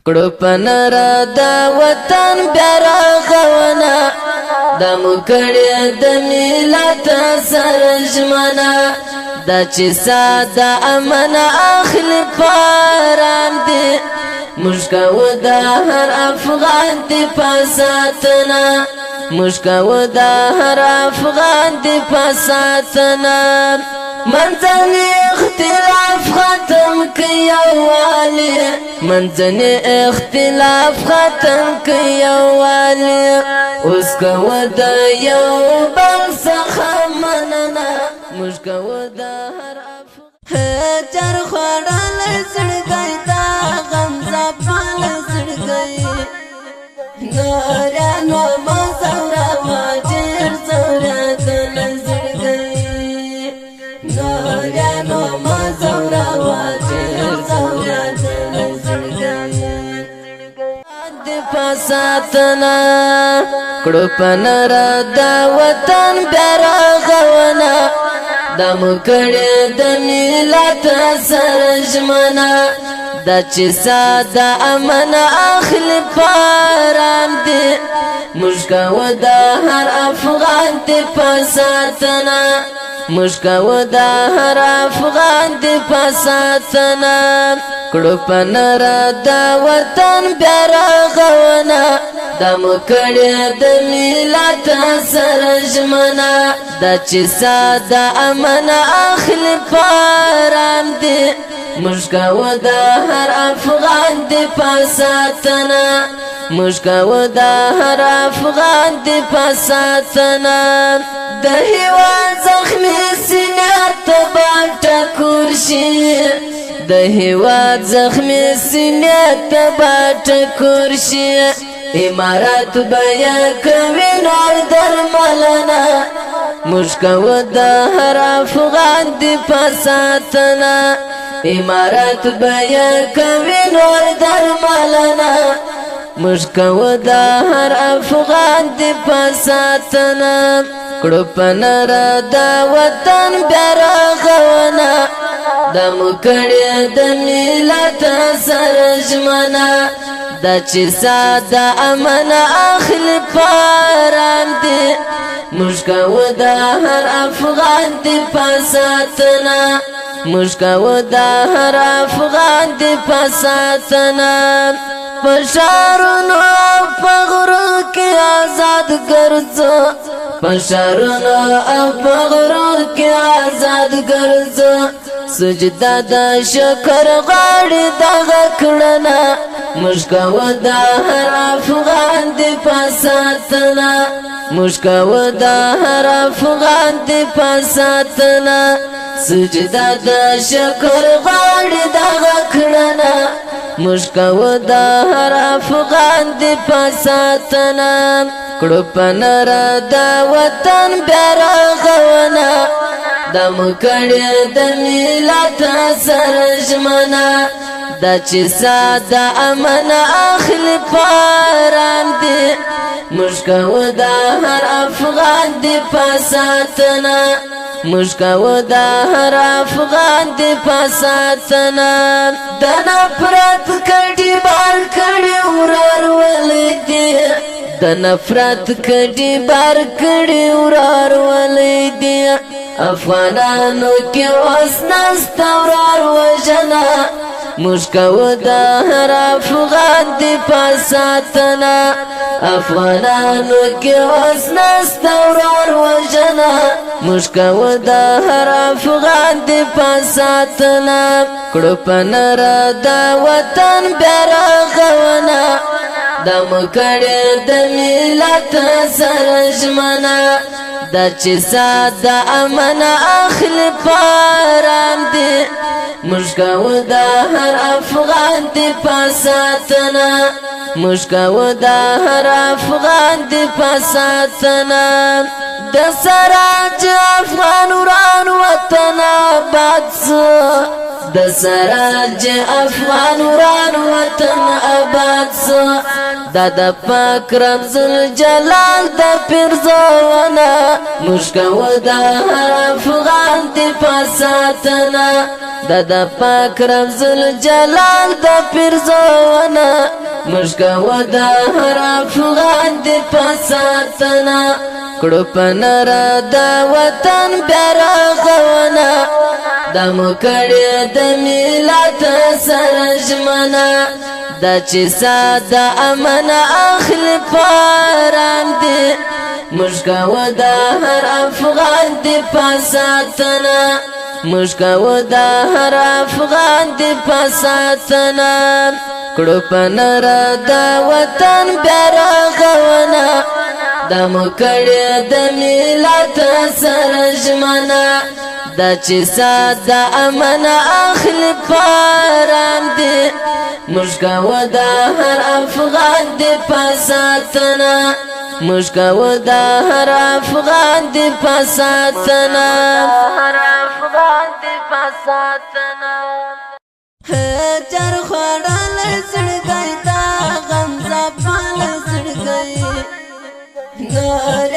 کړو پنر د وطن بیا راغونه، د مکړې د ملت سره ژمنه، د چې ساده امن اخلي پاران دي. موږ کوو د هر افغان دی پساتنه، موږ کوو د هر افغان دی پساتنه. منځنی اختلاف ختم کی یووالی، منځنی اختلاف ختم کی یووالی. اوس کوو د یو بل څخه مننه، موږ کوو د هر افغان. چر خوړل زړګی، دا غم ځپل زړګی، نورانو ما زورا ډېر زورېدل زړګی، نورانو ما زورا ډېر زورېدل زړګی. د پساتنه کړو پنر د وطن بیا راغونه، د مکړې د ملت سره ژمنه، د چې ساده امن اخلي پاران دي. موږ کوو د هر افغان دی پساتنه، موږ کوو د هر افغان دی پساتنه. کړو پنر د وطن بیا راغونه، د مکړې د ملت سره ژمنه، د چې ساده امن اخلي پاران دي. موږ کوو د هر افغان دی پساتنه، موږ کوو د هر افغان دی پساتنه. د هیواد زخمی سینه ته ټکور شي، د هیواد زخمی سینه ته ټکور شي. امارات بیا کوي نور درملنه، موږ کوو د هر افغان دی پساتنه. امارات بیا کوي نور درملنه، موږ کوو د هر افغان دی پساتنه. کړو پنر د وطن بیا راغونه، د مکړې د ملت سره ژمنه، د چې ساده امن اخلي پاران دي. موږ کوو د هر افغان دی پساتنه، موږ کوو د هر افغان دی پساتنه. په ښارونو او په غرو کې آزاد ګرځو، په ښارونو او په غرو کې آزاد ګرځو. سجده د شکر غاړي دغه کړنه، موږ کوو د هر افغان دی پساتنه، موږ کوو د هر افغان دی پساتنه. سجده د شکر غاړي دغه کړنه، موږ کوو د هر افغان دی پساتنه. کړو پنر د وطن بیا راغونه، د مکړې د ملت سره ژمنه، د چې ساده امن اخلي پاران دي. موږ کوو د هر افغان دی پساتنه، موږ کوو د هر افغان دی پساتنه. د نفرت کډي بار کړي ورور ولې دي، د نفرت کډي بار کړي ورور ولې دي. افغانانو کې اوس نسته ورور وژنه، موږ کوو د هر افغان دی پساتنه. افغانانو کې اوس نسته ورور وژنه، موږ کوو د هر افغان دی پساتنه. کړو پنر د وطن بیا راغونه، د مکړې د ملت سره ژمنه، د چې ساده امن اخلي پاران دي. موږ کوو د هر افغان دی پساتنه، موږ کوو د هر افغان دی پساتنه. د سراج افغان وران وطن آباد سو، د سراج افغان وران وطن آباد سو. دا د پاک رمز الجلال د پیرزونه، موږ کوو د هر افغان دی پساتنه. دا د پاک رمز الجلال د پیرزونه. موږ کوو د هر افغان دی پساتنه، کړو په نر د وطن بیا رغونه. دا مو کړې د ملت سره ژمنه، دا چې ساده امن اخلي پارام دی. موږ کوو د هر افغان دی پساتنه، موږ کوو د هر افغان دی پساتنه، کړو په نر د وطن بیا رغونه. دا مو کړې د ملت سره ژمنه، دا چې ساده امن اخلي پارام دی. موږ کوو د هر افغان دی پساتنه، موږ کوو د هر افغان دی پساتنه، هر افغان دی پساتنه. چر خوړل زړګی، دا غم زپل زړګی، نور